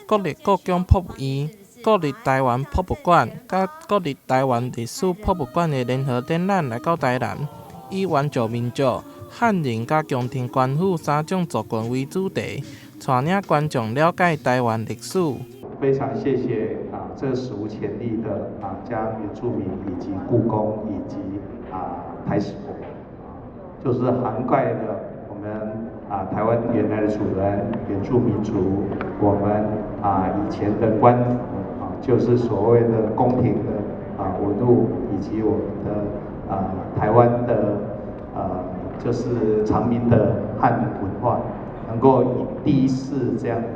國立故宮博物院、國立臺灣博物館佮國立臺灣歷史博物館的聯合展覽來到台南，以原住民族、漢人佮宮廷官府三種族群為主題，帶領觀眾了解臺灣歷史。非常謝謝啊，這史無前例的啊，將原住民以及故宮以及啊台史博，就是涵蓋了我們啊台灣原來的主人原住民族，我們啊以前的官府啊，就是所謂的宮廷的啊文物，以及我們的啊台灣的就是常民的漢文化，能夠以第一次這樣的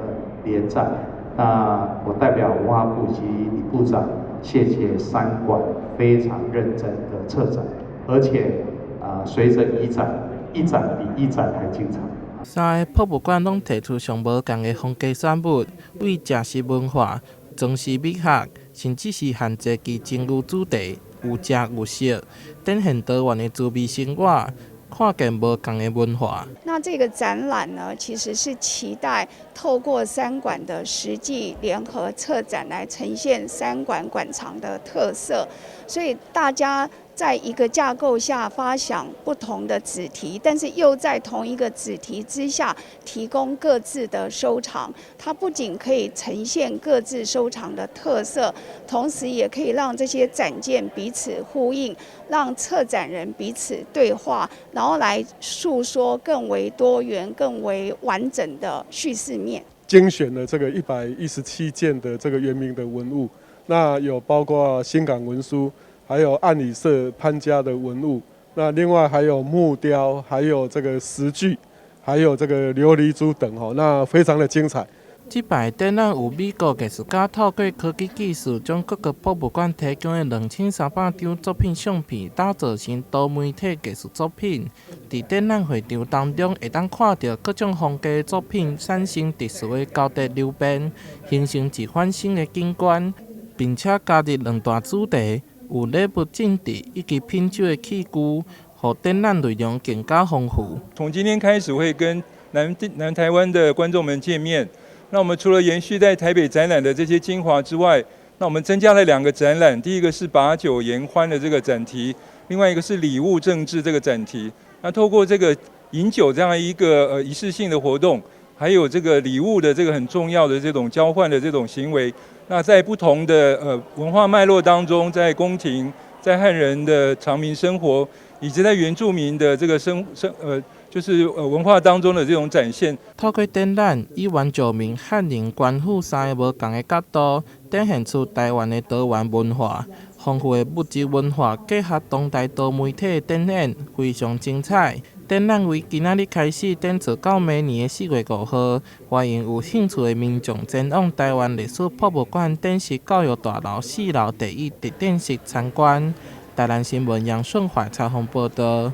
聯展。那我代表文化部及李部長，謝謝三館非常認真的策展，而且啊，隨著一展一展比一展還精彩。三个博物館攏提出上無仝的風格選物，對食食文化、裝飾美學，甚至是限制級情侶主題，有食有色，展現多元的滋味生活。看見無仝的文化。那這個展覽呢，其實是期待透過三館的實際聯合策展來呈現三館館藏的特色，所以大家在一個架構下發想不同的子題，但是又在同一個子題之下提供各自的收藏。它不僅可以呈現各自收藏的特色，同時也可以讓這些展件彼此呼應，讓策展人彼此對話，然後來訴說更為多元、更為完整的敘事面。精選了這個117件的這個原民的文物，那有包括新港文書，還有按里社潘家的文物，那另外還有木雕，還有這個石具，還有這個琉璃珠等吼，那非常的精彩。這擺展覽有美國藝術家透過科技技術，將各個博物館提供的2300張作品相片打造成多媒體藝術作品。佇展覽會場當中，會當看著各種風格的作品產生特殊的交疊流變，形成一番新的景觀，並且加入兩大主題，有禮物贈致以及品酒的器具，予展覽內容更加豐富。從今天開始會跟南台灣的觀眾們見面。那我們除了延續在台北展覽的這些精華之外，那我們增加了兩個展覽，第一個是把酒言歡的這個展題，另外一個是禮物政治這個展題。那透過這個飲酒這樣一個儀式性的活動，還有這個禮物的這個很重要的這種交換的這種行為，那在不同的文化脈絡當中，在宮廷、在漢人的常民生活，以及在原住民的這個生生呃。就是文化當中的這種展現。透過展覽，以原住民、漢人、官府三个無仝的角度，展現出臺灣的多元文化、豐富的物質文化，結合當代多媒體的展演，非常精彩。展覽為今仔日開始展出到明年的4月5號，歡迎有興趣的民眾前往臺灣歷史博物館展示教育大樓四樓第一特展室參觀。台南新聞楊順懷採訪報導。